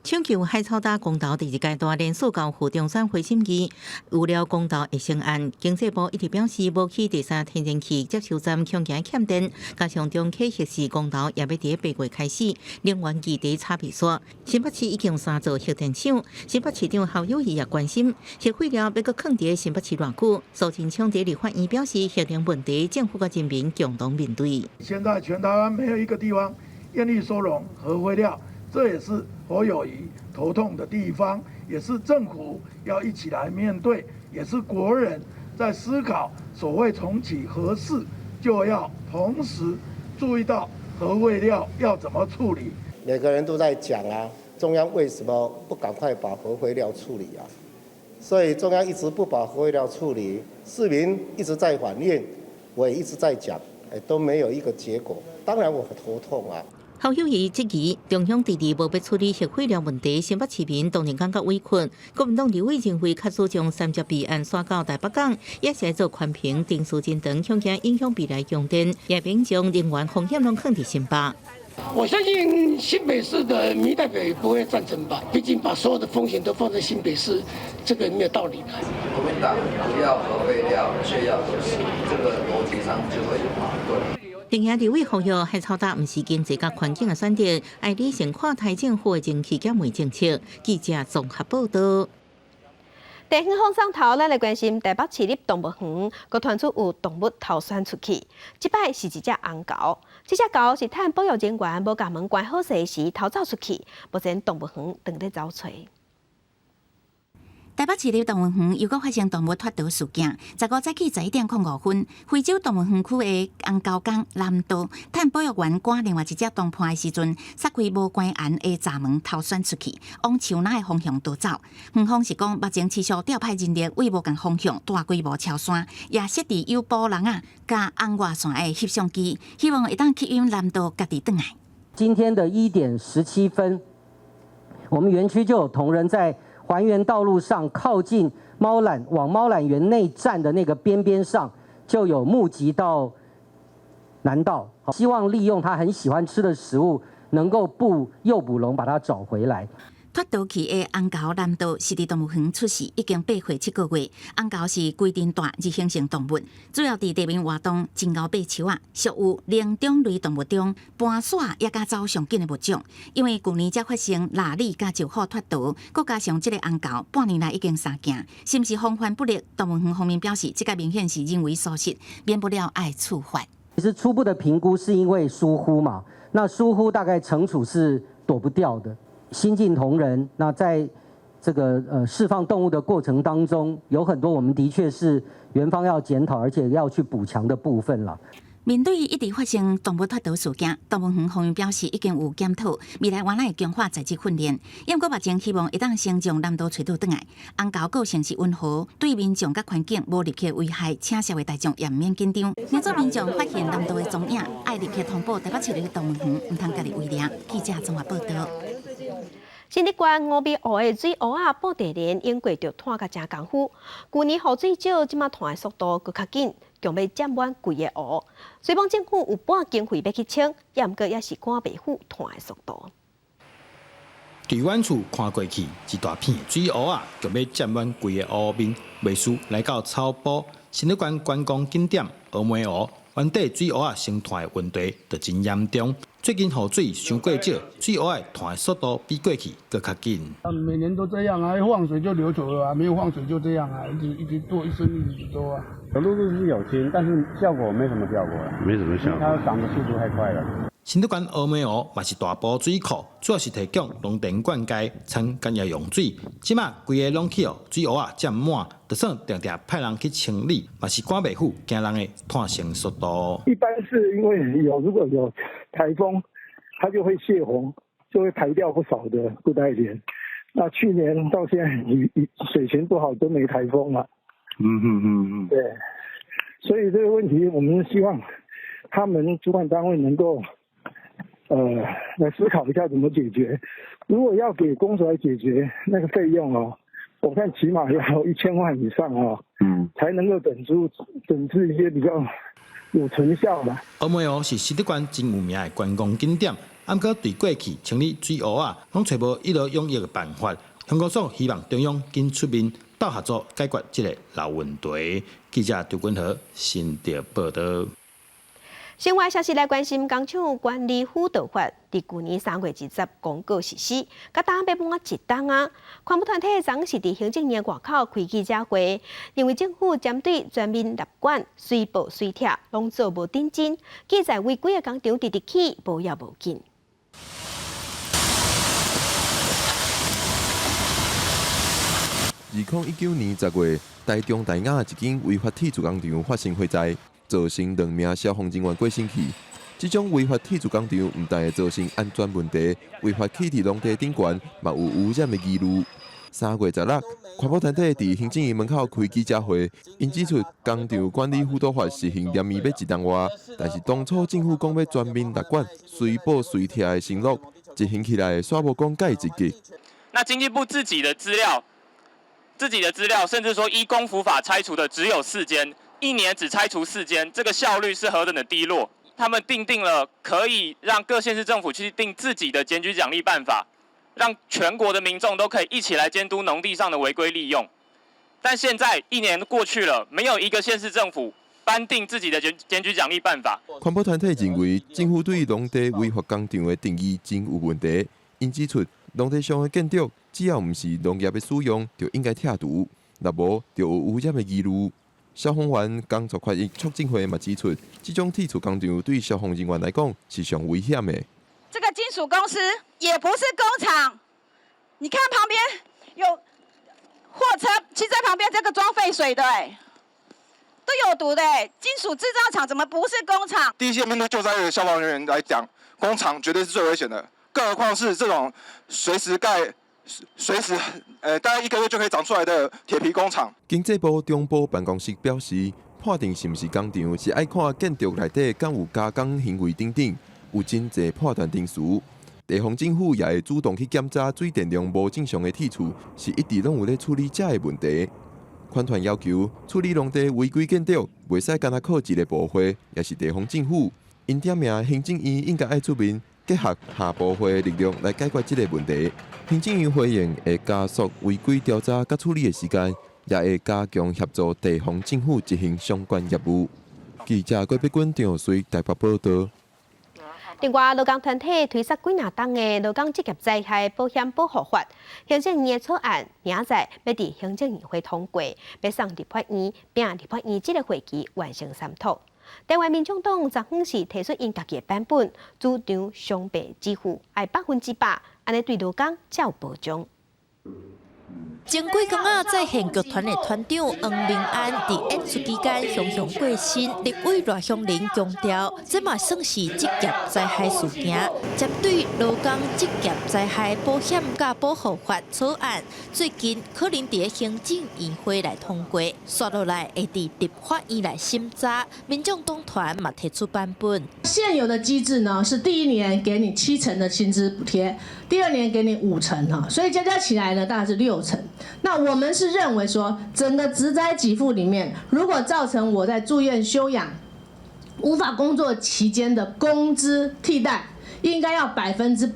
搶救海草礁公投第二階段連續交付中選會審議，有了公投的成案，經濟部一直表示無去第三天然氣接收站恐驚欠電，加上中啟核四公投也欲佇8月開始，能源議題吵袂煞。新北市已經有三座核電廠，新北市長侯友宜也關心核廢料欲閣囥佇新北市偌久。蘇貞昌佇立法院表示，核能問題政府佮人民共同面對。現在全台灣沒有一個地方願意收容核廢料。這也是侯友宜頭痛的地方，也是政府要一起來面對，也是國人在思考所謂重啟核四，就要同時注意到核廢料要怎麼處理。每個人都在講啊，中央為什麼不趕快把核廢料處理啊？所以中央一直不把核廢料處理，市民一直在反映，我也一直在講，都沒有一個結果。當然我很頭痛啊。侯友宜質疑中央遲遲無欲處理核廢料問題，新北市民當然感覺委屈。國民黨立委認為，假使將三接備案徙到台北港，也是做寬頻、定時真長，恐驚影響未來供電，也免將能源風險攏囥佇新北。我相信新北市的民意代表也不會贊成吧？畢竟把所有的風險都放在新北市，這個沒有道理的。國民黨不要核廢料，卻要核四，這個邏輯上就會有矛盾。另外，立委呼籲海草礁毋是經濟佮環境的選擇，愛理性看待政府的蒸汽減煤政策。記者綜合報道。地方放送頭，咱來關心台北市立動物園，閣傳出有動物逃竄出去。這擺是一隻紅猴，這隻猴是趁保育人員無共門關好勢時逃走出去，目前動物園正咧走揣。台北市立動物園又閣發生動物脫逃事件。15早起11點05分，非洲動物園區的紅猴公南道，趁保育員趕另外一隻同伴的時陣，撒開無關絚的閘門逃竄出去，往樹林的方向逃走。園方是講，目前持續調派人力對無仝方向大規模搜山，也設置誘捕籠仔佮紅外線的翕相機，希望會當吸引南道家己轉來。今天的1點17分，我們園區就有同仁在還原道路上靠近貓纜往貓纜園內站的那個邊邊上，就有目擊到南道，希望利用他很喜歡吃的食物，能夠布誘捕籠把它找回來。脫逃去的紅猴南道是佇動物園出世，已經8歲7個月。紅猴是規陣大日行性動物，主要佇地面活動，真𠢕爬樹仔，屬於靈長類動物中搬徙也佮走上緊的物種。因為舊年才發生臘鯉佮石虎脫逃，閣加上這個紅猴半年來已經三件，是毋是防範不力？動物園方面表示，這個明顯是人為疏失，免不了愛處罰。其實初步的評估是因為疏忽嘛，那疏忽大概懲處是躲不掉的。新進同仁，那在這個釋放動物的過程當中，有很多我們的確是園方要檢討，而且要去補強的部分啦。面對一直發生動物脫逃事件，動物園方面表示已經有檢討，未來原來會強化在職訓練。不過目前希望會當先將南道揣倒轉來。紅猴個性是溫和，對民眾佮環境無立刻危害，請社會大眾也毋免緊張。若做民眾發現南道的蹤影，愛立刻通報台北市立動物園，毋通家己為掠。記者綜合報道。新竹縣五味湖的水烏仔布袋蓮湧過著湠共誠功夫，舊年雨水少，這擺湠的速度閣較緊，強欲佔滿規个湖。雖罔政府有撥經費欲去清，也毋過也是趕袂赴湠的速度。佇遠處看過去，一大片的水烏仔，強欲佔滿規个湖面，袂輸來到草埔新竹縣觀光景點峨眉湖，原底水芋仔生湠的問題就真嚴重。最近雨水傷過少，水芋仔湠的速度比過去閣較緊。每年都這樣啊，一放水就流走了啊，沒有放水就這樣啊，一直一直多，一生一直多啊。陸陸是有清，但是效果沒什麼效果啦，沒什麼效果，它長的速度太快了。新竹縣烏梅湖嘛是大埔水庫，主要是提供農田灌溉、產工業用水。這馬規个攏去予水芋仔佔滿，就算定定派人去清理，嘛是趕袂赴驚人的湠成速度。一般是因為有如果有颱風，它就會洩洪，就會排掉不少的固態蓮。那去年到現在雨水情不好，都沒颱風嘛。對，所以這個問題，我們希望他們主管單位能夠，來思考一下怎麼解決。如果要給公所來解決那個費用哦，我看起碼要1000萬以上哦，才能夠整治一些比較有成效的。烏梅湖是新竹縣真有名的觀光景點，毋過對過去清理水芋仔，攏揣無一勞永逸的辦法。鄉公所希望中央緊出面鬥合作解決這个老問題。記者張君和新竹報導。新聞消息來關心，工廠管理輔導法佇舊年3月20公告實施，佮今欲滿一冬啊。環保團體昨是佇行政院外口開記者會，認為政府針對全面納管、隨報隨拆，攏做無認真，記載違規的工廠直直起，無要無緊。2019年10月，台中大雅一間違法鐵鑄工廠發生火災，造成兩名消防人員過身去。這種違法鐵鑄工廠毋但會造成安全問題，違法起佇農地頂懸，嘛有污染的疑慮。3月16，環保團體佇行政院門口開記者會，𪜶指出工廠管理輔導法實行連綿欲一冬外，但是當初政府講欲全面納管、隨報隨拆的承諾，執行起來煞無講蓋積極。那經濟部自己的資料。自己的資料，甚至說依工輔法拆除的只有4間，一年只拆除4間，這個效率是何等的低落。他們訂定了可以讓各縣市政府去定自己的檢舉獎勵辦法，讓全國的民眾都可以一起來監督農地上的違規利用。但現在一年過去了，沒有一個縣市政府頒定自己的檢舉獎勵辦法。環保團體認為，政府對農地違法工廠的定義真有問題。𪜶指出，農地上的建築只要毋是農業的使用，就應該拆除，若無就有污染的疑慮。消防員工作權益促進會嘛指出，這種鐵鑄工廠對消防人員來講是上危險的。這個金屬公司也不是工廠，你看旁邊有貨車，其實在旁邊這個裝廢水的，都有毒的。金屬製造廠怎麼不是工廠？第一線面對救災的消防人員來講，工廠絕對是最危險的。更何況是這種隨時蓋、隨時，大概一個月就可以長出來的鐵皮工廠。經濟部中部辦公室表示，判定是毋是工廠，是愛看建築內底敢有加工行為等等，有真濟判斷程序。地方政府也會主動去檢查水電量無正常的鐵厝，是一直攏有咧處理這个問題。環團要求處理農地違規建築，袂使干焦靠一个部會，抑是地方政府。𪜶點名行政院應該愛出面，結合下部會的力量來解決這个問題。行政院回應會加速違規調查佮處理的時間，也會加強協助地方政府執行相關業務。記者郭碧君、張瑞台北報導。另外，勞工團體推捒幾若冬的勞工職業災害保險保護法，行政院的草案明仔載欲佇行政院會通過，欲送立法院，並立法院這个會期完成三讀。台灣民眾黨昨昏是提出𪜶家己的版本，主張傷病給付愛100%，按呢對勞工才有保障。前幾工仔，在現劇團的團長黃明安佇演出期間雄雄過身，立委賴香伶強調，這嘛算是職業災害事件。針對勞工職業災害保險佮保護法草案，最近可能佇行政院會來通過，紲落來會佇立法院來審查。民眾黨團嘛提出版本。現有的機制呢，是第一年給你7成的薪資補貼，第二年給你5成哈，所以加加起來呢，大概是6成。那我們是認為說，整個職災給付裡面，如果造成我在住院休養、無法工作期間的工資替代，應該要100%。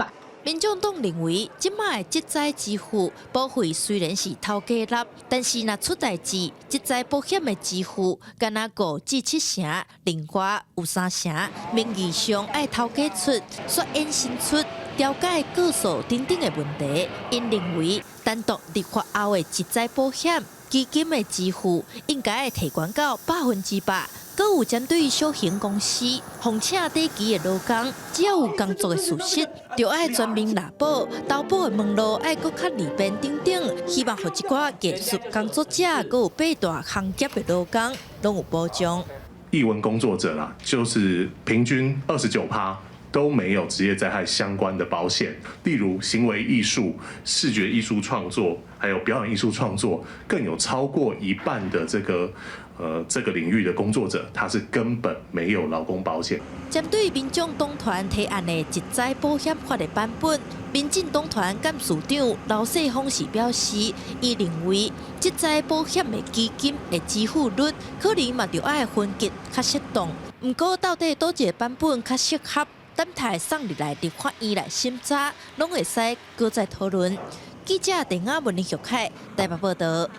民眾黨認為，這擺的職災支付保費雖然是頭家納，但是若出代誌，職災保險的支付干焦5至7成，另外有3成名義上愛頭家出，煞衍生出調解告訴等等的問題。𪜶認為，單獨立法後的職災保險基金的支付應該會提懸到100%。閣有針對小型公司，予請短期的勞工，只要有工作的事實，就愛全面納保，投保的門路愛閣較利便等等，希望予一寡藝術工作者，閣有八大行業的勞工，攏有保障。藝文工作者啦，就是平均29%都沒有職業災害相關的保險，例如行為藝術、視覺藝術創作，還有表演藝術創作，更有超過一半的這個領域的工作者，他是根本沒有勞工保險。針對民眾黨團提案的職災保險法的版本，民進黨團幹事長劉世鋒是表示，伊認為職災保險的基金的支付率可能嘛著愛分級較適當，毋過到底佗一個版本較適合，等待送入來立法院來審查，攏會使閣再討論。記者鄧亞文、林玉凱台北報導。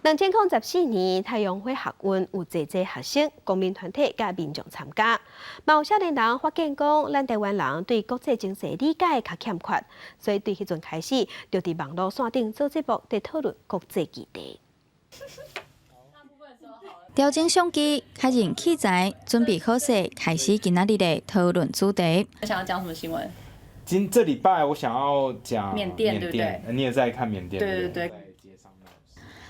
2014年，太陽花學運有濟濟學生、公民團體佮民眾參加，嘛有少年人發現講，咱台灣人對國際情勢理解較欠缺，所以對彼陣開始，就佇網路線頂做節目，佇討論國際議題。調整相機，確認器材，準備好勢，開始今仔日的討論主題。想要講什麼新聞？今這禮拜我想要講緬甸，對不對？你也在看緬甸？對對對。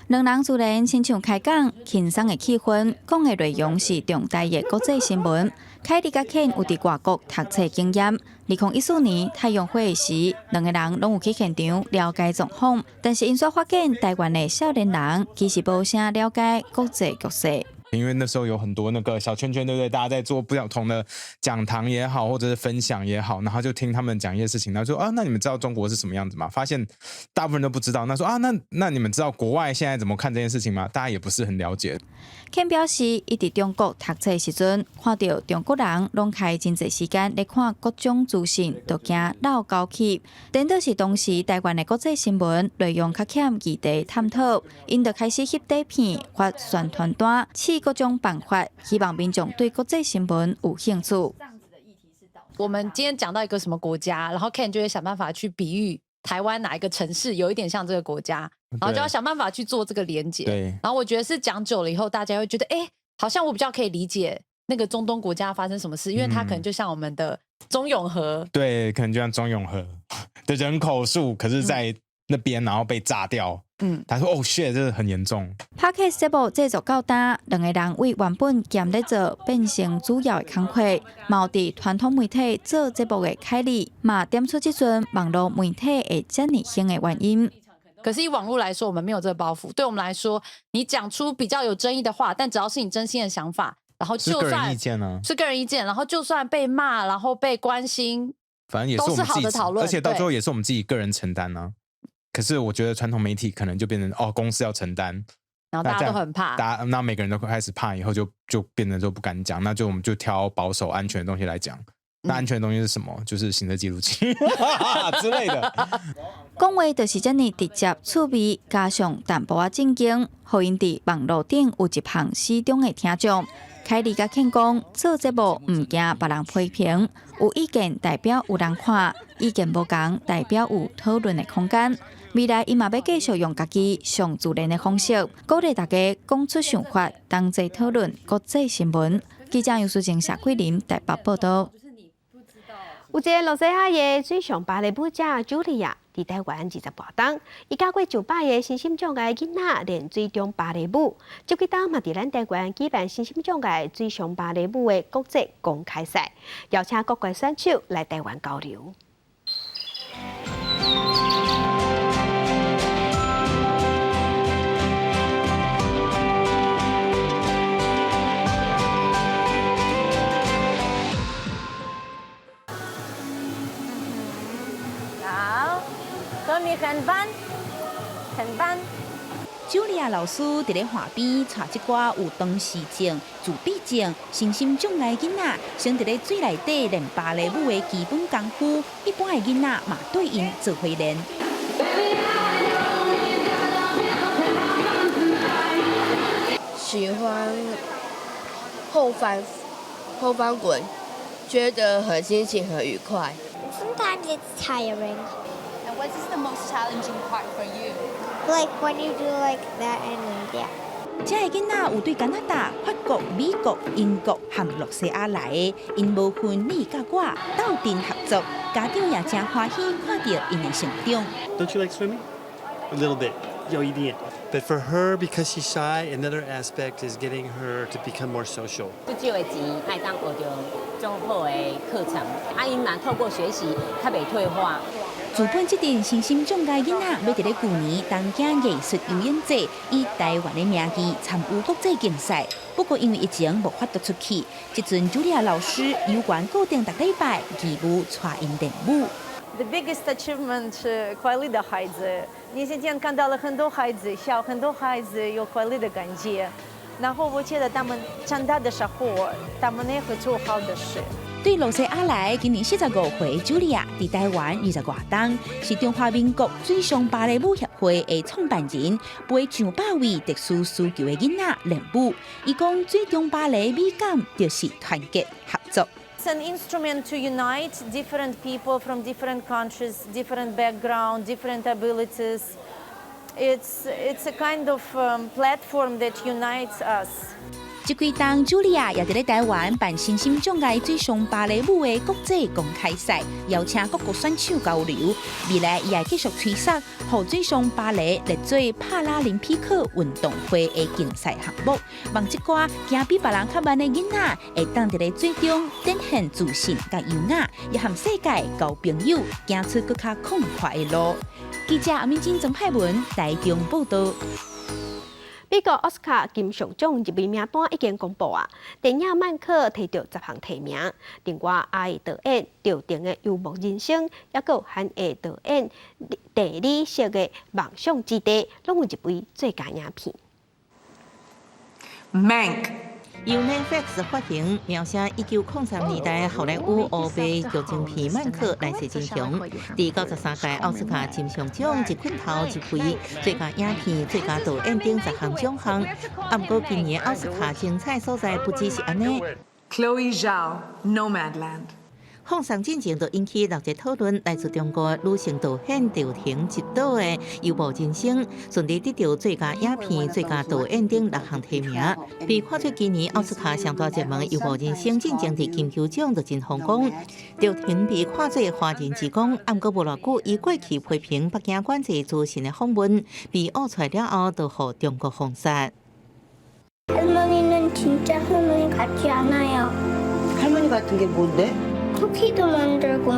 兩人自然親像開講，輕鬆的氣氛，講的內容是重大的國際新聞。凱莉佮 Ken 有佇外國讀冊經驗。2014年太陽花時，兩个人攏有去現場了解狀況，但是𪜶煞發現台灣的少年人其實無啥了解國際局勢。因為那時候有很多那個小圈圈，對不對？大家在做不同的講堂也好，或者是分享也好，然後就聽他們講一些事情，然後說啊，那你們知道中國是什麼樣子嗎？發現大部分人都不知道。那說啊，那你們知道國外現在怎麼看這件事情嗎？大家也不是很了解。 Ken 表示，伊佇中國讀冊時陣，看著中國人攏開真濟時間咧看各種資訊，就驚落猴去。顛倒是當時台灣的國際新聞內容較欠議題探討，𪜶就開始翕短片、發宣傳單、試各種辦法，希望民眾對國際新聞有興趣。我們今天講到一個什麼國家，然後 Ken 就會想辦法去比喻台灣哪一個城市有一點像這個國家，然後就要想辦法去做這個連結。然後我覺得是講久了以後，大家會覺得，哎，好像我比較可以理解那個中東國家發生什麼事，因為它可能就像我們的中永和。對，可能就像中永和的人口數，可是在那邊然後被炸掉。他說：“哦，shit，這個很嚴重。” Podcast 節目製作到今，兩个人為原本兼咧做變成主要的工課，嘛有佇傳統媒體做節目的凱莉，嘛點出這陣網路媒體會遮爾興的原因。可是以網路來說，我們沒有這個包袱。對我們來說，你講出比較有爭議的話，但只要是你真心的想法，然後就算是個人意見呢，是個人意見，然後就算被罵，然後被關心，反正也是都是好的討論，而且到最後也是我們自己個人承擔呢。可是我覺得傳統媒體可能就變成哦，公司要承擔，然後大家都很怕，大家那每個人都開始怕，以後就變成說不敢講，那就我們就挑保守安全的東西來講。那安全的東西是什麼？就是行車記錄器之類的。講話就是遮爾直接趣味，加上淡薄仔正經，予𪜶佇網路頂有一旁死忠的聽眾。凱莉佮 Ken 講，做節目毋驚別人批評，有意見代表有人看，意見無仝代表有討論的空間。未來𪜶嘛欲繼續用家己上自然的方式，鼓勵大家講出想法，同齊討論國際新聞。記者尤淑靜、謝桂林台北報導。有一个露西亞的水上芭蕾舞者茱莉亞，佇台灣28冬，伊教過上百个身心障礙囡仔練水中芭蕾舞。這幾冬嘛，佇咱台灣舉辦身心障礙水上芭蕾舞的國際公開賽，邀請各國選手來台灣交流。好，多米很棒，很棒。茱莉亞老師佇咧岸邊帶這寡有唐氏症、自閉症、身心障礙囡仔，先佇咧水內底練芭蕾舞的基本功夫。一般的囡仔嘛綴𪜶做伙練。喜歡後翻後翻滾，覺得很心情很愉快。 Sometimes it's tiring. And what is the most challenging part for you? Like when you do like that and that. 這个囡仔有對加拿大、法國、美國、英國和露西亞來的，𪜶無分你佮我，鬥陣合作，家長也誠歡喜看著𪜶的成長。 Don't you like swimming? A little bit. 有一點。But for her, because she's shy, another aspect is getting her to become more social. 不少的錢，愛當學著足好的課程，啊，𪜶若透過學習，較袂退化。自本這陣身心障礙囡仔，欲佇咧舊年東京藝術遊泳節以台灣的名義參與國際競賽，不過因為疫情無法度出去，這陣茱莉亞老師猶原固定逐禮拜義務帶𪜶練舞。 The biggest achievement 是快樂的孩子。你今天看到了很多孩子笑，很多孩子有快樂的感覺。然後我覺得他們長大的時候，他們也會做好的事。對露西亞來，今年45歲，茱莉亞佇台灣20外冬，是中華民國水上芭蕾舞協會的創辦人，陪上百位特殊需求的囡仔練舞。伊講，水中芭蕾美感就是團結合作。 It's an instrument to unite different people from different countries, different background, different abilities. It's a kind of platform that unites us. 這幾冬，茱莉亞也佇咧台灣辦身心障礙水上芭蕾舞的國際公開賽，邀請各國選手交流。未來伊會繼續催促，予水上芭蕾列做帕拉林匹克運動會的競賽項目，望這寡行比別人較慢的囡仔，會當佇咧水中展現自信佮優雅，也和世界交朋友，行出閣較曠闊的路。記者阿敏珍、曾派文台中報道。美國奧斯卡金像獎入圍名單已經公布啊！電影《曼克》提著10項提名，另外阿義導演趙婷的《遊牧人生》，抑閣有韓裔導演鄭李碩的《夢想之地》，攏有入圍最佳影片。 Mank 由 Netflix 發行，描寫1903年代好萊塢烏白劇情片《曼克》來勢真雄。佇93屆奧斯卡金像獎一棍頭入圍最佳影片、最佳導演等10項獎項。啊，毋過今年奧斯卡精彩所在不只是按呢。 Chloe Zhao, Nomadland。放送進前就引起熱烈討論，來自中國女性導演趙婷執導的《遊牧人生》順利得著最佳影片、最佳導演等六項提名。被看做今年奧斯卡上大熱門《遊牧人生》進前佇金球獎就真風光。趙婷被看做華人之光，毋過無偌久，伊過去批評北京管制資訊的訪問被挖出來了後，就予中國封殺。 할머니는 진짜 할머니 같지 않아요. 할머니 같은 게 뭔데? 쿠키도 만들고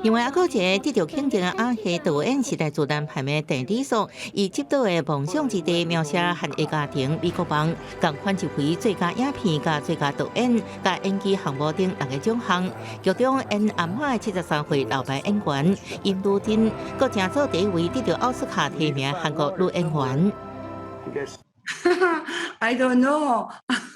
另外，猶閣一個得著肯定的亞裔導演是來自南韓的鄭李碩，伊執導的《夢想之地》描寫韓裔家庭美國夢，仝款入圍最佳影片、佮最佳導演、佮演技項目等六個獎項。劇中演阿嬤的73歲老牌演員尹汝貞，閣成做第一位得著奧斯卡提名韓國女演員。 I don't know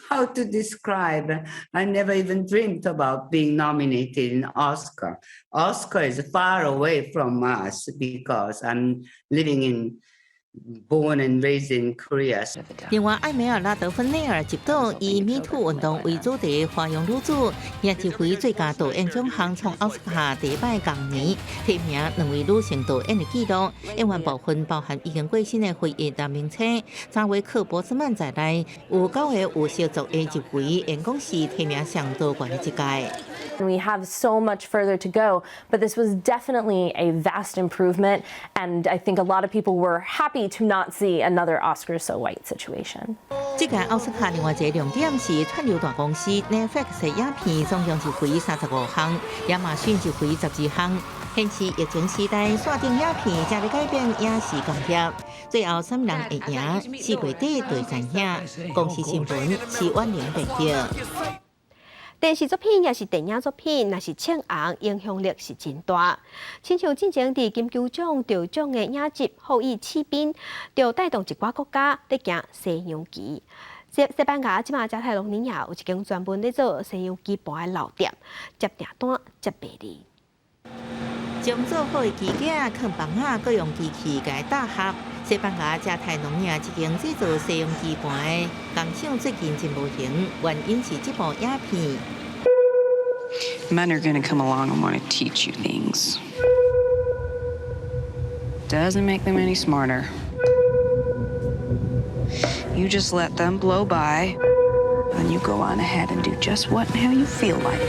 how to describe. I never even dreamed about being nominated in Oscar. Oscar is far away from us because I'm living in born and raised in Korea. 另外，艾美爾拉德芬內爾執導以 Me Too 運動為主題的《花樣女子》，也入圍最佳導演獎項，創奧斯卡第一擺同年提名兩位女性導演的紀錄。演員部分包含已經過身的非裔男明星查維克·博斯曼在內，有九个有色族裔入圍，應講是提名上多懸的一屆。 We have so much further to go, but this was definitely a vast improvement, and I think a lot of people were happy to not see another Oscars so white situation. 這屆奧斯卡另外一個亮點是串流大公司 Netflix 影片總共入圍35項，亞馬遜入圍12項，顯示疫情時代線頂影片正咧改變影視工業。最後，啥物人會贏？4月底就會知影。公視新聞，徐婉玲報導。電視作品抑是電影作品，若是唱紅，影響力是真大。親像進前佇金球獎得獎的影集《後翼棄兵》，就帶動一寡國家咧行西洋棋。西班牙這馬加泰隆尼亞有一間專門咧做西洋棋盤的老店，接訂單接袂離。將做好的棋仔囥房仔，閣用機器共搭合。西班牙加泰隆尼亞這間製造西洋棋盤的工廠最近真無閒，原因是這部影片。 Men are gonna come along and want to teach you things. Doesn't make them any smarter. You just let them blow by, and you go on ahead and do just what and how you feel like.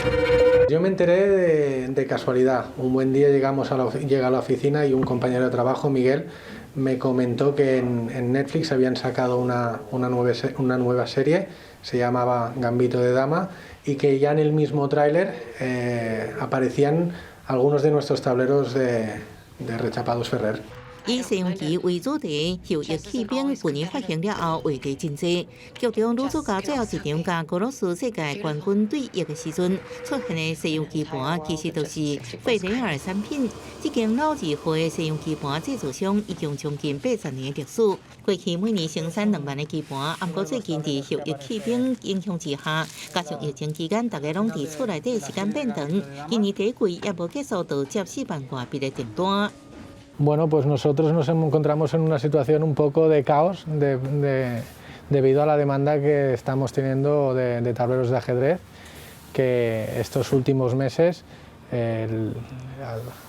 Yo me enteré de casualidad. Un buen día llega a la oficina y un compañero de trabajo, Miguel, me comentó que en Netflix habían sacado una nueva serie, se llamaba Gambito de Dama, y que ya en el mismo tráiler aparecían algunos de nuestros tableros de Rechapados Ferrer. 以西洋棋為主題，後翼棄兵去年發行了後，話題真濟。劇中女主角最後一場佮俄羅斯世界冠軍對弈的時陣，出現的西洋棋盤，其實就是費雷爾產品。這間老字號的西洋棋盤製造商已經將近80年的歷史。過去每年生產2萬个棋盤，毋過最近佇後翼棄兵影響之下，加上疫情期間大家攏佇厝內底時間變長，今年第一季猶無結束就接4萬外筆的訂單。 Bueno, pues nosotros nos encontramos en una situación un poco de caos debido a la demanda que estamos teniendo de tableros de ajedrez, que estos últimos meses,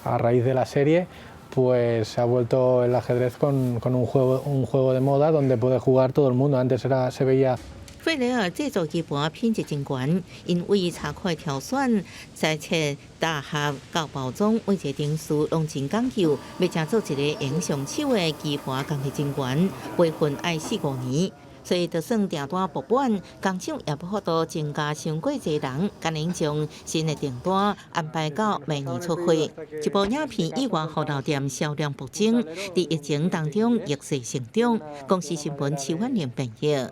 a raíz de la serie, pues se ha vuelto el ajedrez con un juego de moda donde puede jugar todo el mundo. Antes se veía 費雷爾製造棋盤品質真懸，𪜶對插塊挑選、裁切、搭合到包裝，每一個程序攏真講究。欲成做一个會上手的棋盤工藝真懸，培訓愛四五年，所以就算訂單爆滿，工廠也無法度增加傷過濟人，干焦將新的訂單安排到明年出貨。這部影片意外予老店銷量暴增，佇疫情當中逆勢成長。公視新聞徐婉玲編譯。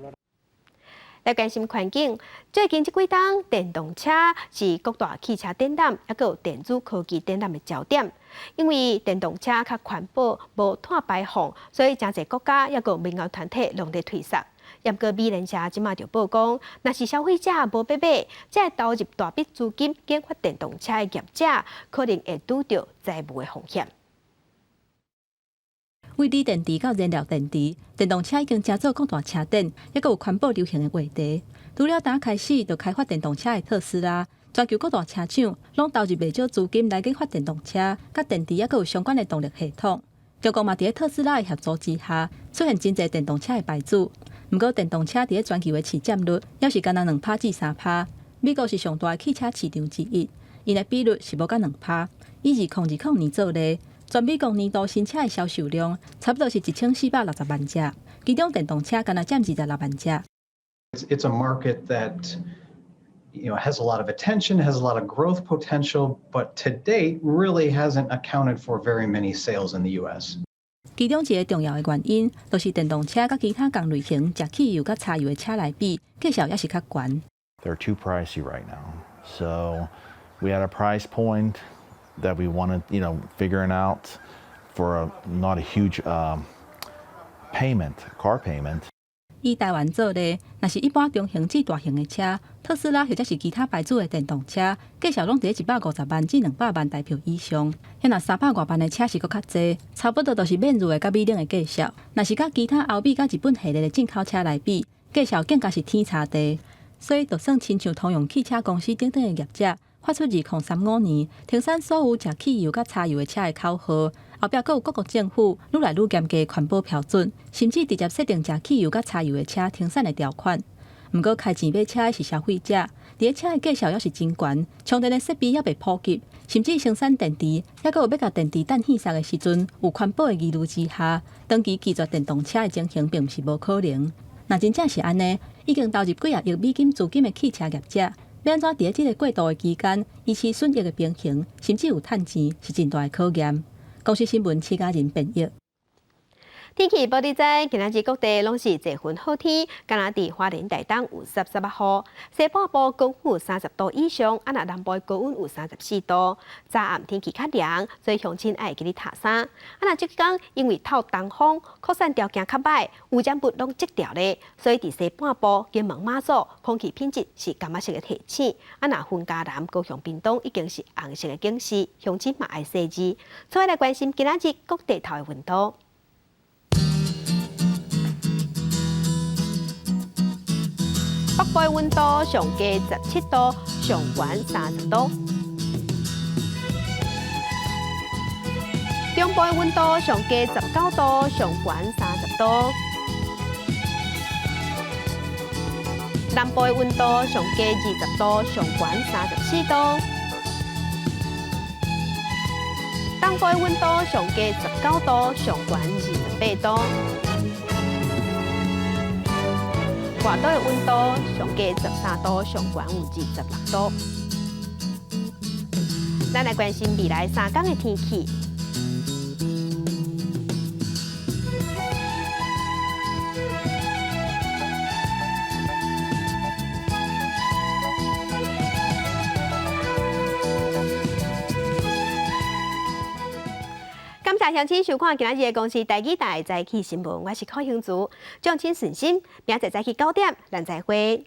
來關心環境，最近這幾冬，電動車是各大汽車展覽，抑閣有電子科技展覽的焦點。因為電動車較環保，無碳排放，所以誠濟國家抑閣有民間團體攏佇推捒。毋過美聯社這馬就報講，若是消費者無欲買，這個投入大筆資金研發電動車的業者，可能會拄著財務的風險。對鋰電池到燃料電池，電動車已經成做各大車展，抑閣有環保流行的話題。除了今開始就開發電動車的特斯拉，全球各大車廠攏投入袂少資金來研發電動車，佮電池抑閣有相關的動力系統。中國嘛佇咧特斯拉的協助之下，出現真濟電動車的牌子。毋過電動車佇咧全球的市佔率，猶是干焦2%至3%。美國是上大的汽車市場之一，𪜶的比率是無到2%。以2020年做例，全美國年度新車的銷售量差不多是1460萬隻，其中電動車干焦佔26萬隻。 It's a market that has a lot of attention, has a lot of growth potential, but to date really hasn't accounted for very many sales in the U.S. 其中一个重要的原因，就是電動車佮其他仝類型食汽油佮柴油的車來比，價數猶是較懸。 They're too pricey right now. So we had a price point that we wanted, figuring out for a not a huge payment, car payment. 以台灣做例，若是一般中型至大型的車，特斯拉或者是其他牌子的電動車，價數攏佇150萬至200萬台票以上。遐若300外萬的車是閣較濟，差不多就是免稅的佮米冷的價數。若是佮其他歐美佮日本系列的進口車來比，價數更加是天差地。所以，就算親像通用汽車公司等等的業者，發出2035年停產所有食汽油佮柴油的車的口號，後壁閣有各國政府愈來愈嚴格環保標準，甚至直接設定食汽油佮柴油的車停產的條款。毋過開錢買車的是消費者，佇咧車的價數猶是真懸，充電的設備猶未普及，甚至生產電池，猶閣有欲共電池等氣的時陣，有環保的疑慮之下，長期拒絕電動車的情形並毋是無可能。若真正是按呢，已經投入幾仔億美金資金的汽車業者，欲按怎佇咧這個過渡的期間，維持損益的平衡，甚至有趁錢，是真大的考驗。公視新聞，徐家仁編譯。天氣報你知，今仔日各地攏是濟雲好天，敢若佇花蓮台東有濕濕仔雨，西半部高溫30度以上，啊若南部高溫有34度。早暗天氣較涼，所以鄉親愛會記得疊衫。啊若這幾工因為透東風，擴散條件較䆀，污染物攏積著咧，所以佇西半部金門馬祖空氣品質是柑仔色的提醒。啊若雲嘉南高雄屏東已經是紅色的警示，鄉親嘛愛細緻。再來關心今仔日各地頭的溫度。北部溫度上低17度，上懸30度。中部溫度上低19度，上懸30度。南部溫度上低20度，上懸34度。東部溫度上低19度，上懸28度。外島的溫度上低13度，上懸有26度。咱來關心未來3天的天氣。感謝鄉親收看今仔日的公視台語台早起新聞，我是柯興竹，祝親順心，明仔載早起9點，咱再會。